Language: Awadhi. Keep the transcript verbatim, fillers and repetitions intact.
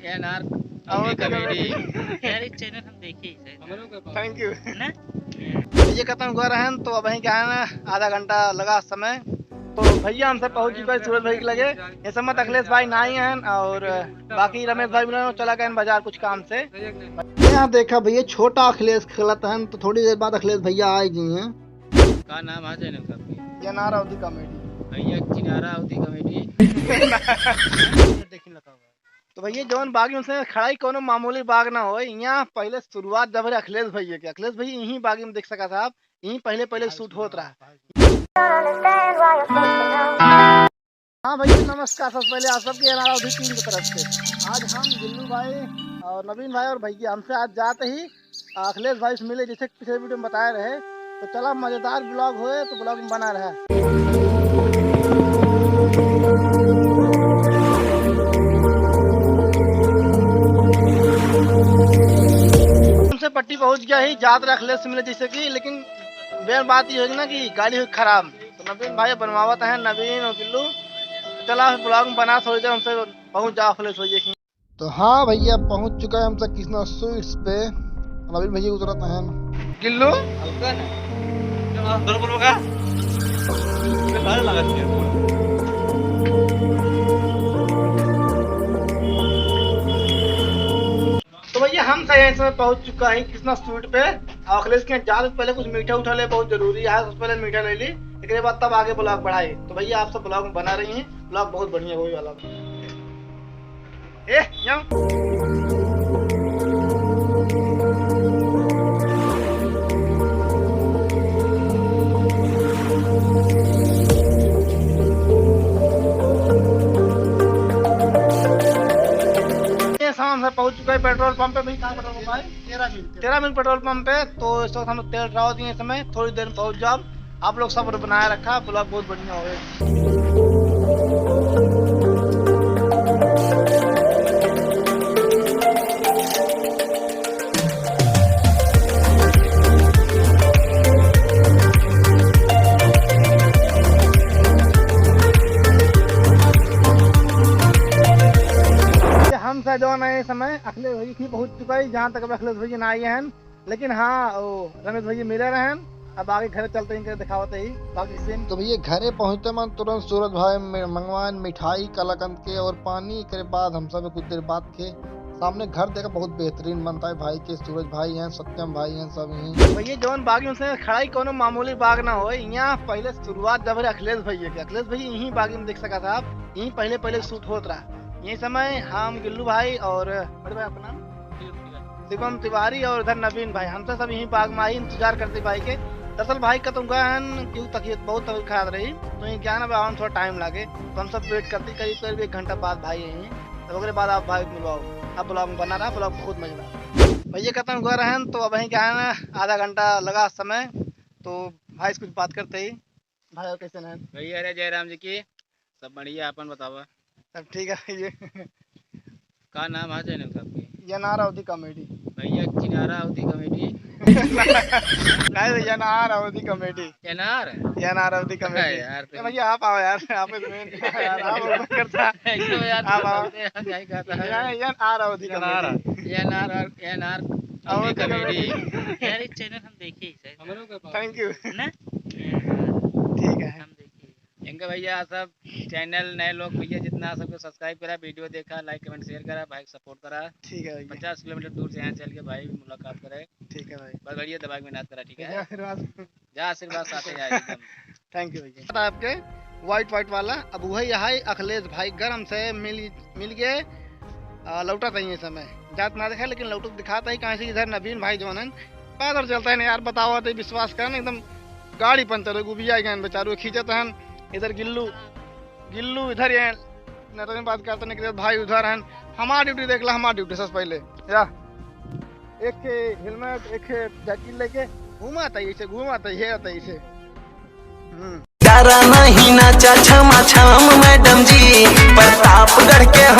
N R Awadhi comedy। Comedy। यार, ये channel हम देखे ही थे। Thank you। ना? ये खत्म हुआ रहन, तो अब वहीं क्या है ना, आधा घंटा लगा समय। तो भैया हमसे पहुँच चुका है सूरज भाई के लगे। ये समय अखिलेश भाई ना आई हैं और बाकी रमेश भाई मिलन चला गए हैं बाजार कुछ काम से। यहाँ देखा भैया, छोटा अखिलेश खेलत हैं, तो थोड़ी देर बाद अखिलेश भैया आ गई हैं। का नाम है channel का आपके? N R Awadhi comedy। भैया, किनारा अवधी comedy। देखिन लगा हुआ है। तो भैया, जौन बागी में से खड़ा ही कोनो मामूली बाग ना होय। यहाँ पहले शुरुआत जब रहे अखिलेश भैया के, अखिलेश भैया यहीं बागी में देख सका था आप, यहीं पहले, पहले shoot होत रहा। हाँ भैया, नमस्कार। सबसे पहले आप सबके एन आर अवधी team की तरफ से आज हम गिल्लू भाई और नवीन भाई और भैया हमसे आज जाते ही अखिलेश भाई से मिले, जैसे पिछले video में बताए रहे। तो चला, मजेदार vlog होए तो vlog में बना रहा। हमसे पट्टी पहुंच गया ही, जात रहे अखिलेश से मिले जैसे कि, लेकिन main बात ये है ना कि गाड़ी हुई खराब। तो नवीन भाई बनवावत हैं, नवीन और गिल्लू। चला vlog में बना, थोड़ी देर हमसे पहुंच जाओ अखिलेश भैया की। तो हाँ भैया, पहुंच चुका है हमसे कृष्णा स्वीट्स पे। नवीन भैया उतरत हैं। गिल्लू? हल्का ना। क्या बात, दौड़ बोलो का? ये सारे लगा दिए। तो भैया, हम सही समय पहुंच चुका है कृष्णा स्वीट पे। और अखिलेश के यहाँ जाने से पहले कुछ मीठा उठा ले, बहुत जरूरी है। सबसे पहले मीठा ले ली, एकरे बाद तब आगे vlog बढ़ाई। तो भैया, आप सब vlog में बना रही हैं, vlog बहुत बढ़िया होई वाला। ए, यहाँ। ये शाम से पहुंच चुका है पेट्रोल पंप पे। भाई, कहाँ पेट्रोल पंप है? तेरह मिनट। तेरह मिनट पेट्रोल पंप पे। तो इस वक्त हम लोग तेल डलवा दिए समय, थोड़ी देर में पहुंच जाओ। आप लोग सब्र बनाए रखा, vlog बहुत बढ़िया होवे। हम से जौन है समय अखिलेश भैया की पहुंच चुका है, जहाँ तक अब अखिलेश भैया ना आए हैं। लेकिन हाँ, ओ, रमेश भैया मिले रहन, अब आगे घरे चलते ही इनके दिखावत ही बाकी scene। तो भैया घरे पहुँचते मन तुरंत सूरज भाई में मंगवाएन मिठाई कलाकंद के और पानी, एकरे बाद हम सब कुछ देर बात के सामने घर देखा, बहुत बेहतरीन बनता है भाई के, सूरज भाई हैं, सत्यम भाई हैं, सब यहीं। भैया जौन बागी में से खड़ा ही कोनो मामूली बाग ना होय, यहाँ पहले शुरुआत जब रहे अखिलेश भैया के, अखिलेश भैया यहीं बागी में देख सका था आप, यहीं पहले पहले shoot होत रहा। यही समय हम गिल्लू भाई और बड़े भाई आपका नाम? शिवम तिवारी और इधर नवीन भाई, हम तो सब यहीं बाग में आई इंतजार करते भाई के। दरअसल भाई का तो गए हन, क्यों तबीयत, बहुत तबीयत खराब रही, तो ये क्या ना, आवे में थोड़ा time लागे, तो हम सब wait करते करीब करीब एक घंटा बाद भाई यहीं। तो ओकरे बाद आप भाई मिलवाओ, आप vlog में बना रहा, vlog बहुत मजेदार। भैया खत्म हुआ रहन, तो अब वहीं क्या है ना, आधा घंटा लगा समय, तो भाई से कुछ बात करते ही। भाई, और कैसे हैं? भैया, अरे जय राम जी की, सब बढ़िया, अपन बतावा। सब ठीक है भैया। का नाम है channel का आपके? N R Awadhi comedy। भैया, किनारा अवधी comedy। नहीं भैया, N R Awadhi comedy। N R? N R Awadhi comedy। अरे यार, ए भैया, आप आओ यार, आप इसमें यार, आप open करता। एक तो यार, आप आओ। बोलते हैं, क्या ही कहता है? यार, N R Awadhi comedy। N R, N R Awadhi comedy। Comedy। यार, ये channel हम देखे ही थे। Thank you। ना? ठीक है। हम देखिए। इनका भैया सब channel नए लोग भैया जितना सबको subscribe करा, video देखा, like, comment, share करा, भाई को support करा। ठीक है भैया। पचास किलोमीटर दूर से यहाँ चल के भाई मुलाकात करे। ठीक है भाई। बस बढ़िया दबा के मेहनत करा, ठीक है? भैया आशीर्वाद। जा आशीर्वाद साथे जाए एकदम। Thank you भैया। पता है आपके white white वाला, अब वही है अखिलेश भाई, गरम से मिल, मिल गए, आ, लौटत ही ये समय। जात ना देखा, लेकिन लौटत दिखाता ही कहाँ से, इधर नवीन भाई जौन है, पैदल चलता है ना यार, बताओ तो विश्वास करन, एकदम गाड़ी पंचर हो, गुबिया गए बेचारू, खींचत हन। इधर गिल्लू, गिल्लू इधर ये नटन बात करते नहीं, भाई उधर हन। हमार duty देख ला, हमार duty सबसे पहले या एक ठे helmet, एक ठे jacket लेके घूमा था इसे, घूमा था ये था इसे। हम्म। डरा नहीं नाचा छमा छम मैडम जी, प्रतापगढ़ के हम